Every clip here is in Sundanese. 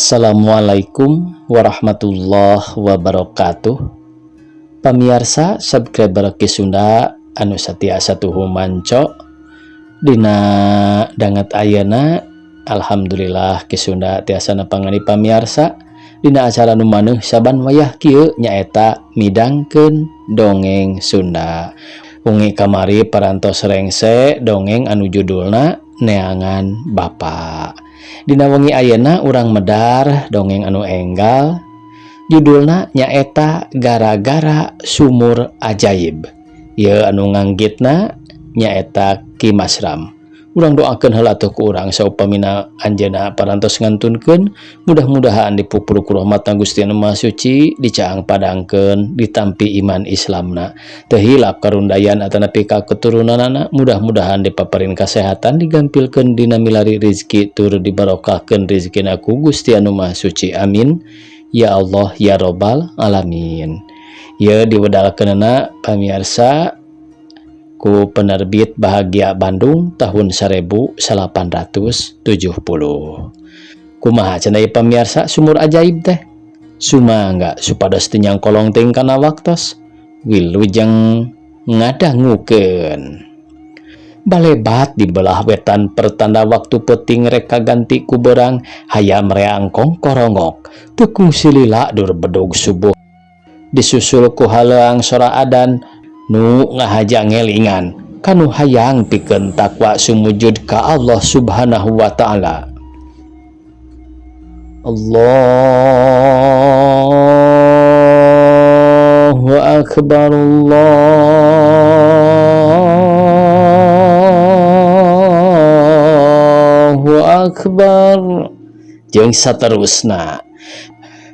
Assalamualaikum warahmatullahi wabarakatuh. Pamiarsa subscriber Ki Sunda anu satia satuhu manco dina danget ayeuna, alhamdulillah Ki Sunda tiasa nepangan pamiarsa dina acara nu maneuh saban wayah kieu, nyaeta midangkeun dongeng Sunda. Wengi kamari parantos rengse dongeng anu judulna Neangan Bapa. Dina wengi ayeuna urang medar dongeng anu enggal, judulna nyaeta Gara-gara Sumur Ajaib. Ieu anu nganggitna nyaeta Ki Masram. Urang doakeun heula atuh ku urang saupamina anjeunna parantos ngantunkeun, mudah-mudahan dipupur ku rahmatna Gusti Anu Maha Suci, dicaang padangkeun, ditampi iman Islamna, teu hilap karundayan atanapi ka keturunanana, mudah-mudahan dipaparin kesehatan, digampilkeun dina milari rizki, tur dibarokahkeun rizkina ku Gusti Anu Maha Suci. Amin ya Allah ya Robbal Alamin. Ieu diwedalkeunana, pamiarsa, ku penerbit Bahagia Bandung tahun 1870. Kumaha cenah ieu, pamiarsa, sumur ajaib teh? Sumangga supados teu nyangkolong teuing kana waktos. Wilujeng ngadangukeun. Balebat di belah wetan, pertanda waktu peuting rek kaganti ku beurang, hayam reang kongkorongok teu kungsi lila dur bedug subuh, disusul ku haleuang sora adan nu ngahaja ngelingan kanu hayang pikeun takwa sumujud ka Allah Subhanahu wa Ta'ala. Allahu akbar, Allahu akbar, jeung saterusna.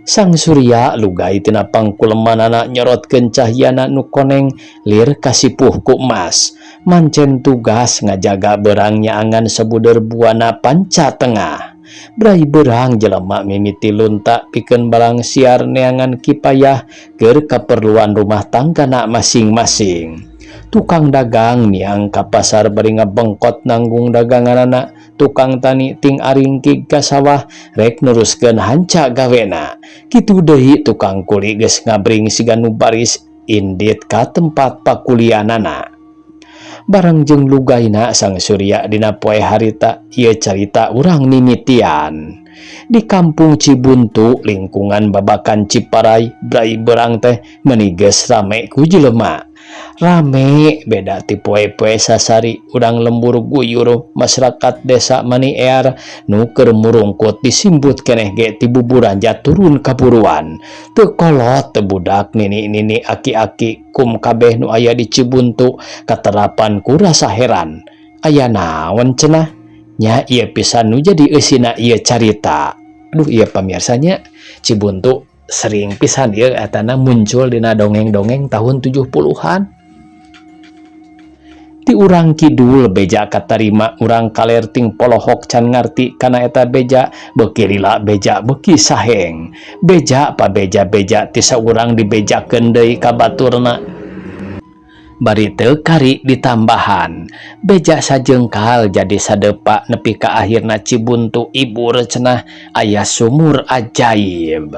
Sang Surya lugai tina pangkulemanana, nyorotkeun cahyana nu koneng lir kasipuh ku emas. Mancen tugas ngajaga beurang nyaangan sabuder buana panca tengah. Brai beurang jelema mimiti lunta pikeun barang siar, neangan kipayah keur kaperluan rumah tanggana masing-masing. Tukang dagang miang ka pasar bari ngabengkot nanggung daganganana, tukang tani ting aringkig ka sawah rek neruskeun hanca gawena, kitu deui tukang kuli geus ngabring siga nu baris indit ka tempat pakulianana. Bareng jeung lugaina sang Surya dina poe harita, ieu carita urang mimitian di Kampung Cibuntu, lingkungan Babakan Ciparai. Brai beurang teh meuni geus rame ku jelema, rame beda ti poe-poe sasari. Urang lembur guyur, masyarakat desa mani ear, nu keur murungkut disimbut keneh ge ti buburanja turun kaburuan. Teu kolot teu budak, nini-nini, aki-aki, kum kabeh nu aya di Cibuntu katerapan ku rasa heran. Aya naon cenah nya? Ieu pisan nu jadi eusina ieu carita. Aduh, ieu pamiarsanya, Cibuntu sering pisan ieu etana muncul dina dongeng-dongeng tahun 70-an. Ti urang kidul beja katarima, urang kaler ting polohok can ngarti kana eta beja. Beuki lila beja beuki saheng, beja pa beja, beja ti saurang dibejakeun deui ka baturna, bari teu kari ditambahan beja sajengkal jadi sadepa, nepi ka akhirna Cibuntu ibur cenah aya sumur ajaib.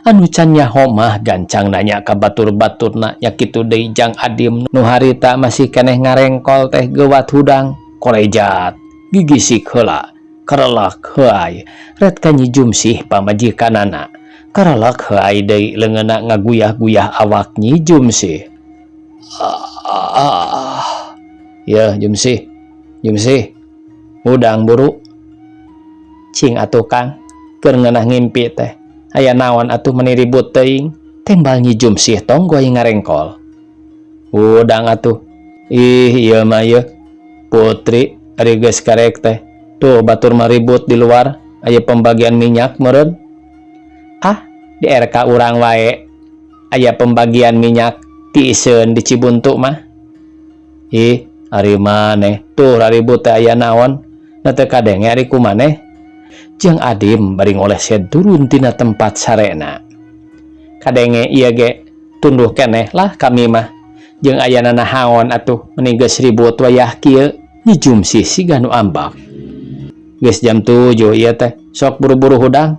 Anu can nyaho mah gancang nanya ka batur-baturna nya. Kitu deui Jang Adim nu harita masih keneh ngarengkol teh geuwat hudang korejat, gigisik heula, karelak heuay ret ka Nyi Jumsih pamajikanana. Karelak heuay deui leungeunna, ngaguyah-guyah awak Nyi Jumsih. Ah, ya Jumsih, Jumsih, hudang buru. Cing atuh, Kang, keur ngeunah ngimpi teh. Aya naon atuh meuni ribut teuing? Tembal Nyi Jumsih tonggoy ngarengkol. Hudang atuh. Ih, ieu mah ieu Putri, ari geus karek teh. Tuh batur mah ribut di luar, aya pembagian minyak meureun. Ah, di RK urang wae aya pembagian minyak, tiiseun di Cibuntu mah. Ih, ari maneh tuh ribut teh aya naon? Na teu kadenge ari ku maneh? Jang Adim bari ngoleset turun tina tempat sarena. Kadenge ieu ge, tunduh keneh lah kami mah. Jeung ayana nahaon atuh meuni geus ribut wayah kieu? Nyi Jumsih siga nu ambak. Geus jam 7 ieu teh, sok buru-buru hudang.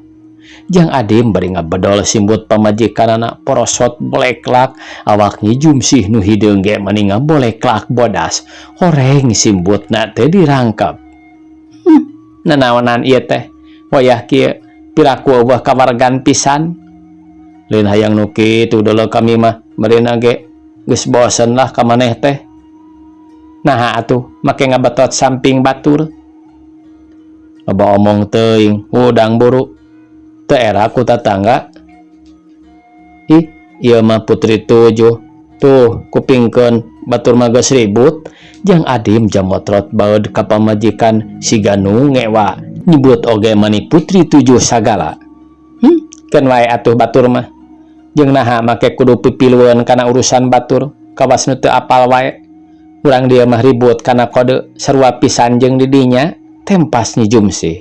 Jang Adim bari ngabedol simbut pamajikanana porosot boleklak awak Nyi Jumsih nu hideung ge mani ngaboleklak bodas horeng simbutna teh dirangkep. Nanaonan ieu teh wayah kieu piraku euweuh kawargan pisan. Lain hayang nu kitu deuleu kami mah meurina ge geus bosen lah ka maneh teh. Naha atuh make ngabetot samping batur. Loba omong teuing hudang buru. Teu era ku tatangga. Ih, ieu mah putri tujuh. Tuh, kupingkeun batur mah geus ribut. Jang Adim jamotrot baeud ka pamajikan siga nu ngewa nyebut oge mani putri tujuh sagala. Keun wae atuh batur mah. Jeung naha make kudu pipilueun kana urusan batur kawas nu teu apal wae. Urang dieu mah ribut kana kode sarua pisan jeung di dinya tempas Nyi Jumsih.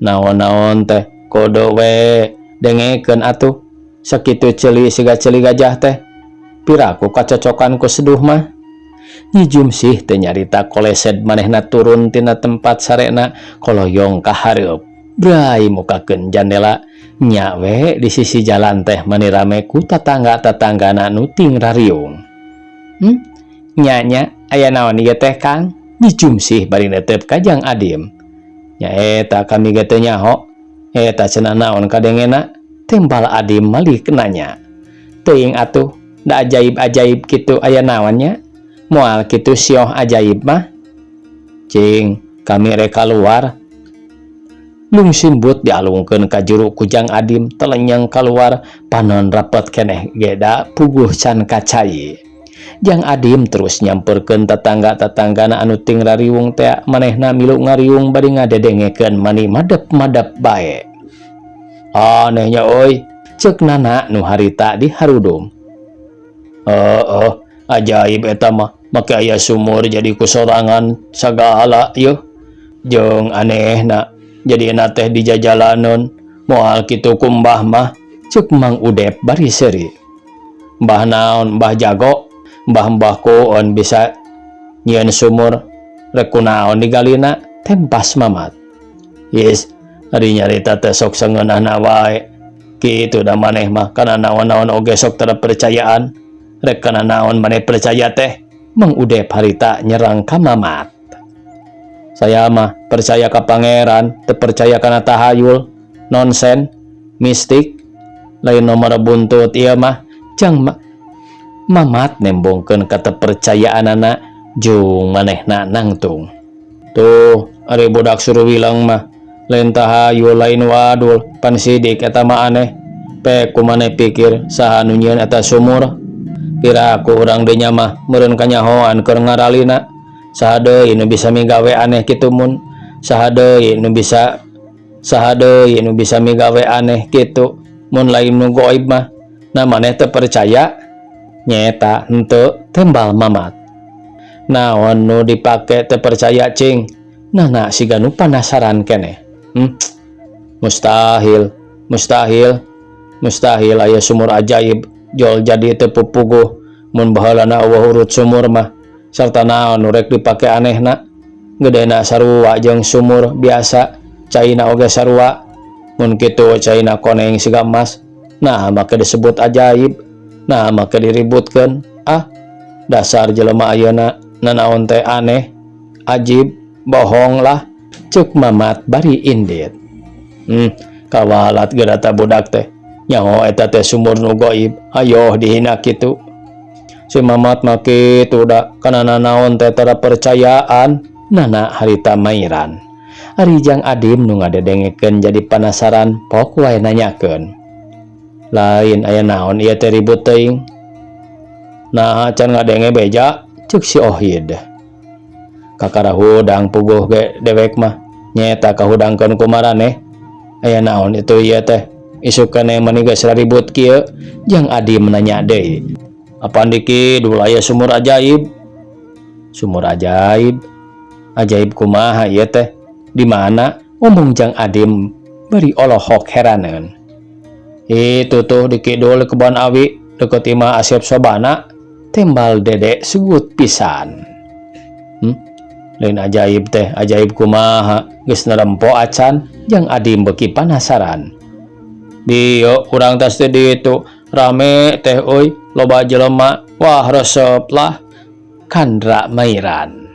Naon-naon teh kode we dengekeun atuh sakitu ceuli siga ceuli gajah teh. Piraku kacocokan ku seduh mah. Nyi Jumsih teh nyarita kolesed manehna turun tina tempat sarena koloyong ka hareup. Bray mukakeun jandela nya we di sisi jalan teh mani rame ku tatangga-tatanggana nu ting rariung. Nya nya aya naon ieu teh Kang? Nyi Jumsih bari netep ka Jang Adim. Nya eta kami ge teu nyaho. Eta cenah naon kadengena? Tembal Adim malik nanya. Teuing atuh, da ajaib-ajaib kitu aya naon nya? Moal kitu sioh ajaib mah. Cing, kami rek kaluar. Lung simbut dialungkeun ka juru ku Jang Adim telenyeng kaluar panon rapet keneh ge da puguh can kacai. Jang Adim terus nyamperkeun tatangga-tatanggana anu ting rariung teh manehna milu ngariung bari ngadedengekeun mani madep-madep bae. Anehnya euy, ceuk Nana nu harita di harudum. Heeh, ajaib eta mah make aya sumur jadi ku sorangan sagala yeuh. Jeung anehna jadina teh di jajalaneun moal kitu ku mbah mah ceuk Mang Udep bari seuri. Mbah naon mbah jago mbah-mbah kuon bisa nyieun sumur rek kunaon digalina tempas Mamat. Yes, ari nyarita teh sok sangeunahna wae. Kitu da maneh mah kana naon-naon oge sok teu percayaan. Rek kana naon maneh percaya teh? Mang Udep harita nyerang ka Mamat. Saya mah percaya ka pangeran, teu percaya kana tahayul, nonsen, mistik, lain nomor buntut ieu mah. Jang ma Mamat nembongkeun katepercayaanana jung manehna nangtung. Tuh, ari budak Suruwilang mah lain tahayul lain wadul, pan sidik eta mah aneh. Pek ku maneh pikir saha nu nyieun eta sumur? Piraku urang dinya mah meureun kanyahoan keur ngaralina. Saha deui nu bisa migawe aneh kitu mun saha deui nu bisa saha deui nu bisa migawe aneh kitu mun lain nu goib mah. Nah maneh teu percaya? Nyaeta henteu tembal Mamat. Naon nu dipake teu percaya cing? Nana siga nu panasaran keneh. Mustahil, mustahil, mustahil aya sumur ajaib jol jadi teu pupuguh mun baheulana euweuh urut sumur mah. Sarta naon nu rek dipake anehna? Gedena sarua jeung sumur biasa, caina oge sarua. Mun kitu caina koneng siga emas. Nah make disebut ajaib. Nah make diributkeun. Ah, dasar jelema ayeuna nanaon teh aneh, ajib, bohong lah. Ceuk Mamat bari indit. Kawalat geura ta budak teh. Nyaho eta teh sumur nu goib, hayoh dihina kitu. Si Mamat mah kitu da kana nanaon teh tara percayaan. Nana harita mairan. Ari Jang Adim nu ngadedengekeun jadi panasaran pok wae nanyakeun. Lain aya naon ieu teh ribut teuing? Naha can ngadenge beja? Ceuk si Ohid. Kakara hudang puguh ge dewek mah nyaeta kahudangkeun ku maraneh. Aya naon itu ieu teh? Isuk keneh mani geus raribut kieu? Jang Adim nanya deui. Apaan di kidul aya sumur ajaib? Sumur ajaib? Ajaib kumaha ieu teh? Di mana? Omong Jang Adim bari olohok heraneun. Itu tuh di kidul kebon awi deket imah Asep Sobana. Tembal Dede sugut pisan. Lain ajaib teh ajaib kumaha geus narempo acan jang Adim beuki panasaran. Bieu urang tas teh ditu rame teh euy loba jelema wah resep lah Kandra Mairan.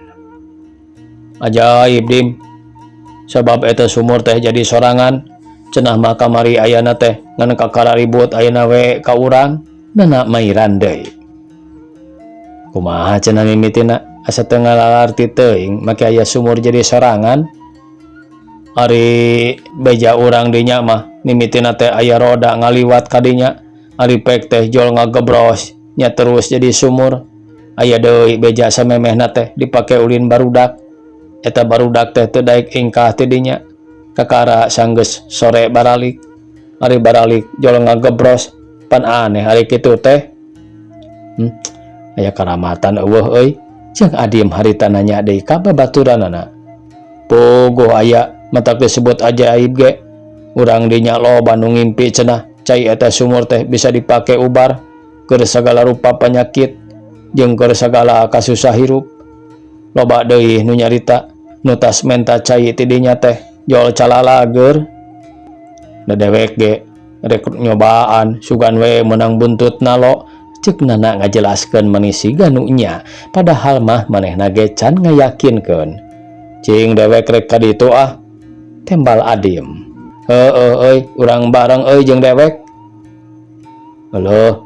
Ajaib Dim sabab eta sumur teh jadi sorangan cenah mah kamari ayana teh ngan kakara ribut ayeuna we ka urang Nana Mairan deui. Kumaha cenah mimitina asa teu ngalalarti teuing make aya sumur jadi sorangan. Ari beja urang dinya mah mimitina teh aya roda ngaliwat ka dinya ari pek teh jol ngagebros nya terus jadi sumur. Aya deui beja samemehna teh dipake ulin barudak eta barudak teh teu daek ingkah ti dinya kakara sanggeus sore baralik ari baralik jol ngagebros pan aneh ari kitu teh. Aya karamatan eueuh euy jeung Adim harita nanya deui ka babaturanana. Puguh aya matak disebut ajaib ge urang dinya loba nu ngimpi cenah cai eta sumur teh bisa dipake ubar keur sagala rupa penyakit jeung keur sagala kasusah hirup. Loba deui nu nyarita nu tas menta cai ti dinya teh jol calalager da dewek ge rek nyobaan sugan we meunang buntut nalo ceuk Nana ngajelaskeun mani siga nu nya padahal mah manehna ge can ngayakinkeun. Cing dewek rek ka ditu ah tembal Adim. Heueuh euy urang bareng euy jeung dewek. Euleuh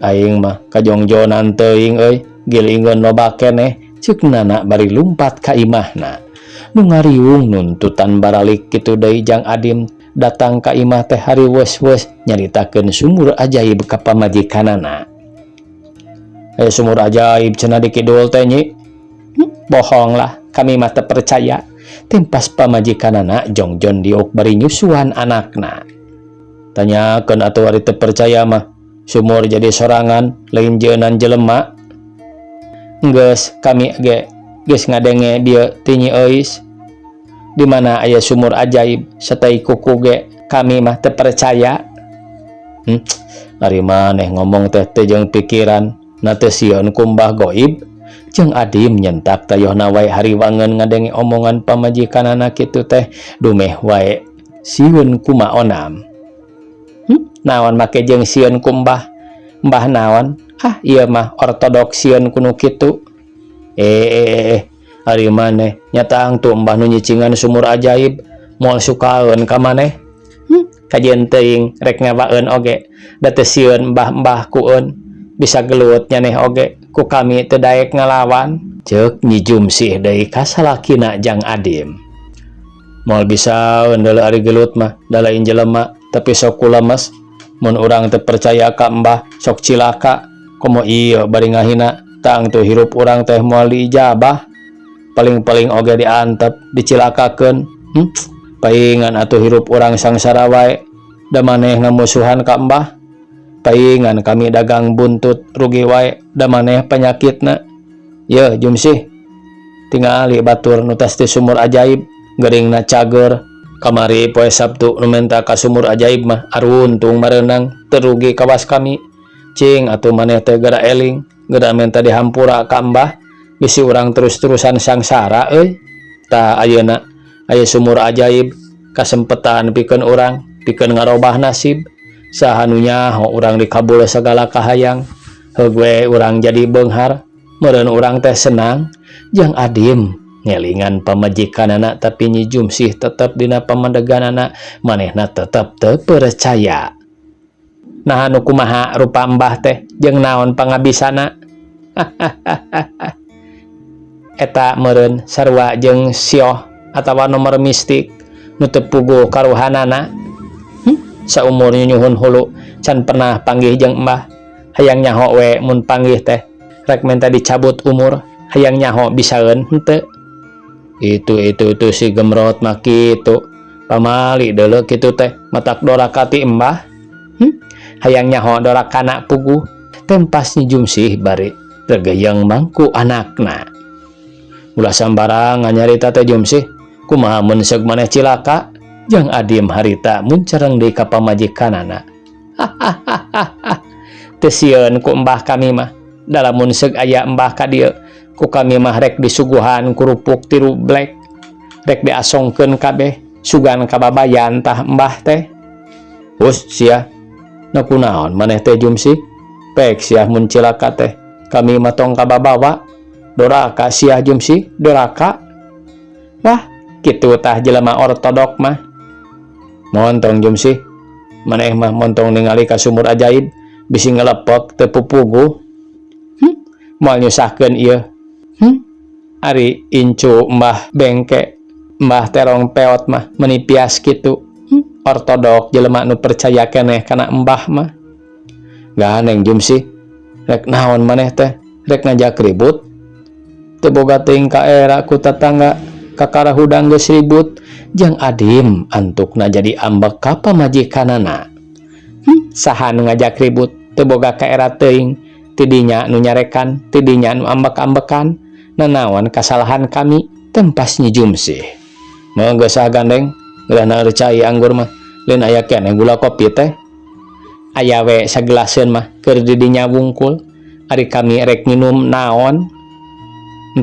aing mah kajongjonan teuing euy gilingeun loba keneh ceuk Nana bari lumpat ka imahna. Nu ngariung nuntutan baralik kitu deui jang Adim datang ka imah teh hariweus-weus nyaritakeun sumur ajaib ka pamajikanana. Sumur ajaib cenah di kidul teh nyi. Bohong lah kami mah teu percaya. Tempas pamajikanana jongjon diuk bari nyusuan anakna. Tanyakeun atuh ari teu percaya mah sumur jadi sorangan lain jeunan jelema. Geus kami ge geus ngadenge bieu ti Nyi Euis. Di mana aya sumur ajaib satai kuku ge kami mah teu percaya. Ari maneh ngomong teh teu jeung pikiran na teu sieun ku Mbah Goib. Jeung Adim nyentak tayohna wae hariwangeun ngadenge omongan pamajikanana kitu teh dumeh wae sieun ku Ma Onam. Naon make jeung sieun ku Mbah? Mbah naon? Ah ieu mah ortodoks sieun ku nu kitu. Ari maneh nya tangtu Mbah nu nyicingan sumur ajaib moal sukaeun ka maneh. Kajeun teuing rek ngawaeun oge da teu sieun mbah-mbah kueun bisa gelut nyaneh oge ku kami teu daek ngalawan. Ceuk Nyi Jumsih deui ka salakina jang Adim. Moal bisaeun deuleu ari gelut mah da lain jelema tapi sok kulemes mun urang teu percaya ka Mbah sok cilaka komo ieu bari ngahina tangtu hirup urang teh moal diijabah paling-paling oge diantep dicilakakeun. Paingan atuh hirup urang sangsara wae da maneh ngamusuhan ka Mbah. Paingan kami dagang buntut rugi wae da maneh penyakitna. Yeuh Jumsih tingali batur nu tas ti sumur ajaib geuringna cager kamari poe Sabtu nu menta ka sumur ajaib mah aruntung mareunang teu rugi kawas kami. Cing atuh maneh teh geura eling geura menta dihampura ka Mbah bisi urang terus-terusan sangsara euy. Tah ayeuna aya sumur ajaib kasempetan pikeun urang pikeun ngarobah nasib. Saha nu nyaho urang dikabul sagala kahayang heug we urang jadi beunghar meureun urang teh senang. Jang Adim ngelingan pamajikanana tapi Nyi Jumsih tetep dina pamandeganana manehna tetep teu percaya. Nah anu kumaha rupa Mbah teh jeung naon pangabisana? Eta meureun sarua jeung sioh atawa nomor mistik nu teu puguh karuhanana. Saumur nyuhun hulu can pernah panggih jeung Mbah hayang nyaho we mun panggih teh rek menta dicabut umur hayang nyaho bisaeun henteu. Itu si Gemrot mah kitu pamali deuleu kitu teh matak doraka ti Mbah. Hayang nyaho dorakana puguh tempas Nyi Jumsih bari regeyeng mangku anakna. Ulah sambarangan nyarita teh Jumsih kumaha mun seug maneh cilaka. Jang Adim harita muncereng deui ka pamajikanana. Teu sieun ku Mbah kami mah da lamun seug aya Mbah ka dieu Ku kami mah rek disuguhan kurupuk tiru blek rek diasongkeun kabeh sugan kababayan tah Mbah teh. Hus sia, na kunaon maneh teh, Jumsih? Pek sia mun cilaka teh, kami mah tong kababawa. Doraka sia, Jumsih, doraka. Wah, kitu tah jelema ortodok mah. Montong, Jumsih, maneh mah montong ningali ka sumur ajaib, bisi ngelepek teu pupuguh. Moal nyusahkeun ieu. Ari incu Mbah Bengke, Mbah Terong Peot mah meuni pias kitu. Ortodok jelema nu percaya keneh kana Mbah mah. Gandeng, Jumsih, rek naon maneh teh, rek ngajak ribut? Teu boga teuing ka era ku tatangga kakara hudang geus ribut. Jang Adim antukna jadi ambek ka pamajikanana. Saha nu ngajak ribut? Teu boga ka era teuing, tidinya nu nyarekan, tidinya nu ambek-ambekan. Nanaon kasalahan kami? Tempas Nyi Jumsih. Geus ah, gandeng, geurah cai anggur mah. Lain aya keneh gula kopi teh? Aya we sagelaseun mah, keur di dinya wungkul. Ari kami rek nginum naon?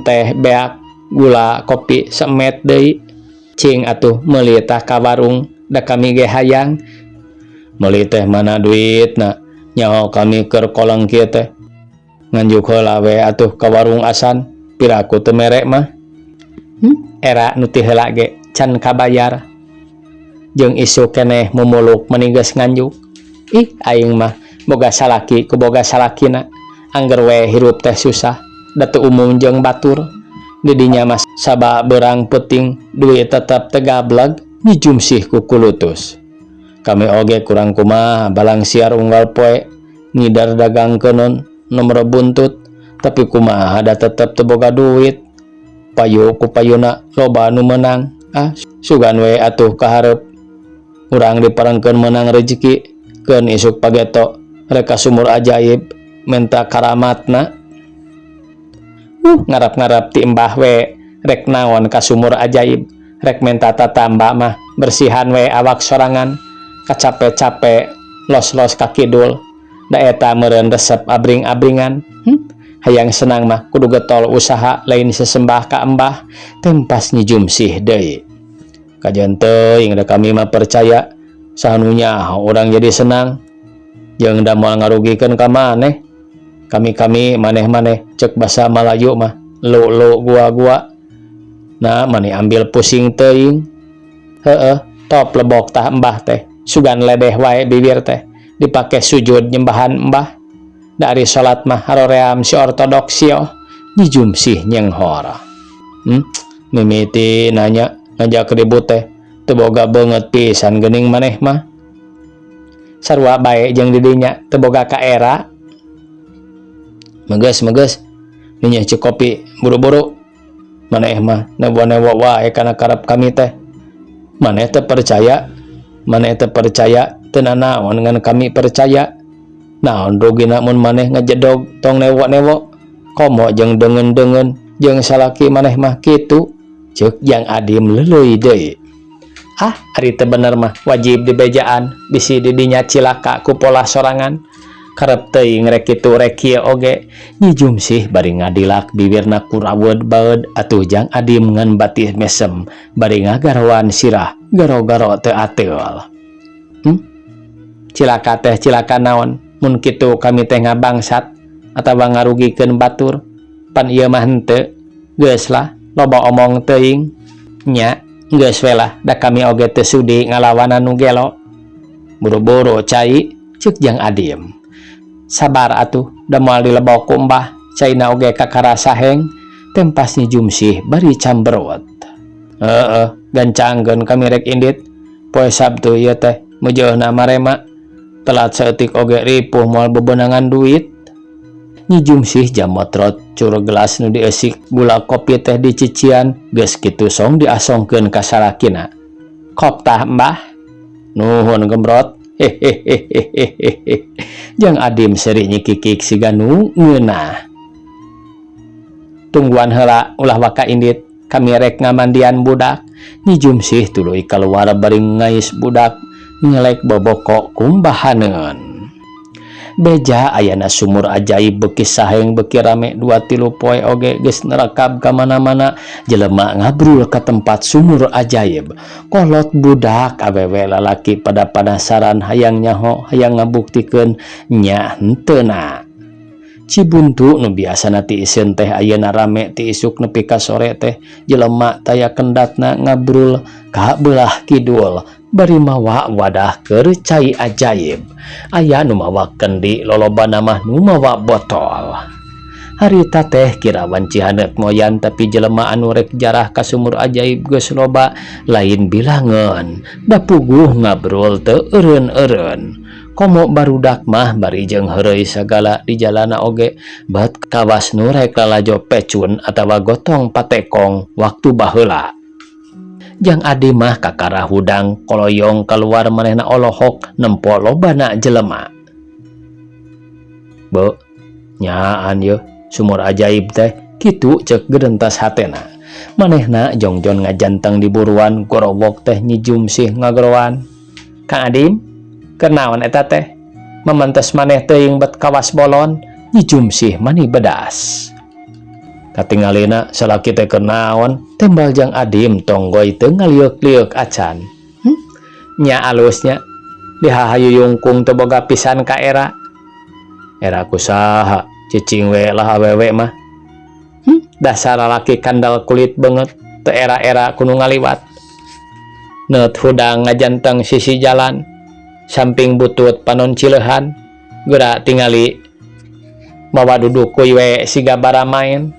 Teh beak, gula kopi semet deui. Cing atuh meuli tah ka warung, da kami ge hayang. Meuli teh mana duitna? Nyaho kami keur koleng kieu teh. Nganjuk heula we atuh ka warung asan, piraku teu mere mah. Era nu ti heula ge can kabayar. Jeung isuk keneh mumuluk meni geus nganjuk. Ih, aing mah boga salaki ku boga salakina. Angger we hirup teh susah, da teu umum jeung batur. Didinya mah saba beurang peuting duit tetep teu gableg. Nyi Jumsih kukulutus. Kami oge kurang kumaha, balang siar unggal poe ngidar dagangkeuneun nomor buntut, tapi kumaha da tetep teu boga duit. Payu ku payuna loba nu meunang. Ah, sugan we atuh kaharep urang diparengkeun meunang rejeki, keun isuk pageto rek ka sumur ajaib menta karamatna. Ngarap-ngarap ti Mbah we, rek naon ka sumur ajaib, rek menta tatamba mah bersihan we awak sorangan, kacape-cape los-los ka kidul, da eta meureun resep abring-abringan. Hayang senang mah kudu getol usaha, lain sesembah ka Embah. Tempas Nyi Jumsih deui. Kajeun teuing da kami mah percaya, saha nu nyaho urang jadi senang, jeung da moal ngarugikeun ka maneh. Kami-kami, maneh-maneh, cek basa Malayu mah lu lu gua gua. Nah, mani ambil pusing teuing. Heeh, top lebok tah Embah teh, sugan ledeh wae bibir teh dipake sujud nyembahan Embah. Dari salat mah haroream si ortodoks yo. Nyi Jumsih nyenghor. Mimiti nanya ngajak ribut teh teu boga beungeut pisan geuning maneh mah. Sarua bae jeung didinya, teu boga ka era. Meges, meges, nyenyeh cek kopi buru-buru. Maneh mah newa-newa wae kana karep kami teh. Maneh teu percaya, maneh teu percaya teu nanaon, ngan kami percaya. Naon rugina mun maneh ngajedog tong newo-newo? Komo jeung deungeun-deungeun jeung salaki maneh mah kitu. Ceuk Jang Adim leuleuy deui. Ah, ari teu bener mah wajib dibejaan, bisi didinya cilaka ku polah sorangan. Karep teuing rek kitu rek kieu oge. Nyi Jumsih bari ngadilak bibirna kuraweud baeud, atuh Jang Adim ngan batih mesem bari ngagaroan sirah garo-garo teu ateul. Cilaka teh cilaka naon? Mun kitu kami teh ngabangsat atawa ngarugikeun batur, pan ieu mah henteu. Geus lah, loba omong teuing. Nya, geus we lah, da kami oge teu sudi ngalawanan nu gelo. Buru-buru cai, ceuk Jang Adim. Sabar atuh, da moal dilebok ku Mbah, caina oge kakara saheng. Tempas Nyi Jumsih bari camberut. Heeh, gancangkeun, kami rek indit. Poe Sabtu ieu teh meujeuhna marema. Telat saeutik oge ripuh, moal bebenangan duit. Nyi Jumsih jamotrot cur gelas nu dieusi gula kopi teh dicician, geus kitu song diasongkeun ka salakina. Kop tah, Mbah. Nuhun, gembrot. Hehehehehe. Jang Adim seri nyikikik siga nu ngeunah. Tungguan heula, ulah waka indit, kami rek ngamandian budak. Nyi Jumsih tuluy kaluar bari ngais budak ngelek boboko kumbahaneun. Beja ayana sumur ajaib beuki saheng beuki rame dua tilu poe oge geus nerekab ka mana-mana jelema ngabrul ka tempat sumur ajaib. Kolot budak awewe lalaki pada panasaran hayang nyaho hayang ngabuktikeun nya henteu na. Cibuntu nu biasana tiiseun teh ayeuna rame ti isuk nepi ka sore teh jelema taya kendatna ngabrul ka beulah kidul bari mawa wadah keur cai ajaib. Aya nu mawa kendi lolobana mah nu mawa botol. Harita teh kirawan Cihaneut moyan tapi jelema anu rek jarah ka sumur ajaib geus loba lain bilangan da puguh ngabrul teu eureun-eureun. Komo barudak mah bari jeung heureuy sagala di jalana oge bet kawas nu rek lalajo pecun atawa gotong patekong waktu baheula. Jang Adi mah kakara hudang koloyong kaluar manehna olohok nempo lobana jelema. Beuh, nyaan yeuh sumur ajaib teh kitu ceuk gedentas hatena. Manehna jongjon ngajanteng di buruan gorowok teh Nyi Jumsih ngageroan. Kang Adim, keur naon eta teh? Mementes maneh teuing bet kawas bolon, Nyi Jumsih mani bedas. Katingalina salaki teh keur naon, tembal Jang Adim tonggoy teu ngalieuk-lieuk acan. Nya alusnya dihahayu yungkung teu boga pisan ka era. Era ku saha, cicing we lah awewe mah. Dasar lalaki kandal kulit beungeut teu era-era ku nu ngaliwat. Neut hudang ngajanteng sisi jalan, samping butut panon cileuhan, geura tingali mawa dudukuy we siga baramaen.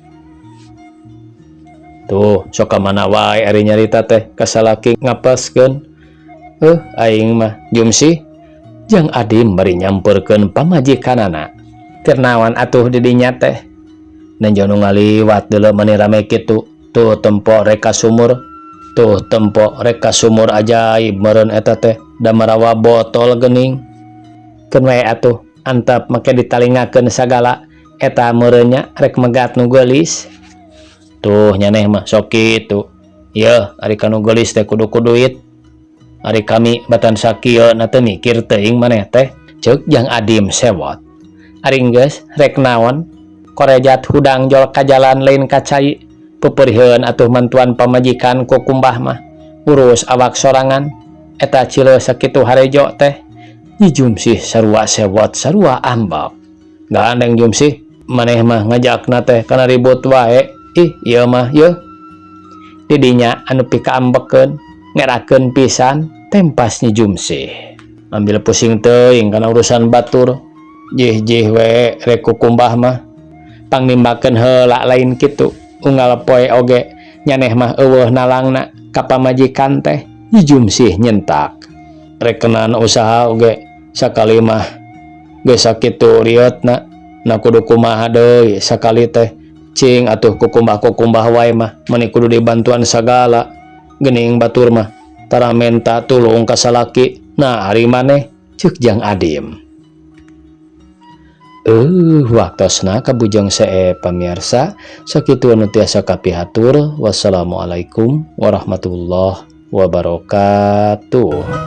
Tuh, sok ka mana wae ari nyarita teh ka salaki ngapeskeun. Aing mah Jumsih. Jang Adim bari nyamperkeun pamajikanana. Keur naon atuh di dinya teh? Nenjo nu ngaliwat deuleu mani rame kitu. Tuh tempo rek ka sumur. Tuh tempo rek ka sumur ajaib meureun eta teh da marawa botol geuning. Keun we atuh antep make ditalingakeun sagala eta meureun nya rek megat nu geulis. Tuh nyaneh mah sok kitu. Yeuh ari ka nu geulis teh kudu ku duit. Ari kami batan sakieu na teu mikir teuing maneh teh ceuk Jang Adim sewot. Ari geus rek naon? Korejat hudang jol ka jalan lain ka cai. Peupeuriheun atuh mantuan pamajikan ku kumbah mah. Urus awak sorangan. Eta cileuh sakitu harejo teh. Nyi Jumsih sarua sewot sarua ambek. Gandeng Jumsih, maneh mah ngajakna teh kana ribut wae. Ih, ieu mah yeuh. Didinya anu pikaambekeun, ngerakeun pisan tempas Nyi Jumsih. Ambil pusing teuing kana urusan batur. Jih-jih we rek ku kumbah mah. Pangnimbakeun heula lain kitu. Unggal poe oge nyaneh mah eueuh nalangna ka pamajikan teh. Nyi Jumsih nyentak. Rekenan usaha oge sakali mah geus sakitu rieutna. Na kudu kumaha deui sakali teh. Cing atuh kukumbah-kukumbah wae mah meni kudu dibantuan sagala. Geuning batur mah tara menta tulung ka salaki. Nah ari maneh ceuk Jang Adim. Waktosna kabujeng see pamirsa sakitu anu tiasa kapihatur. Wassalamualaikum warahmatullahi wabarakatuh.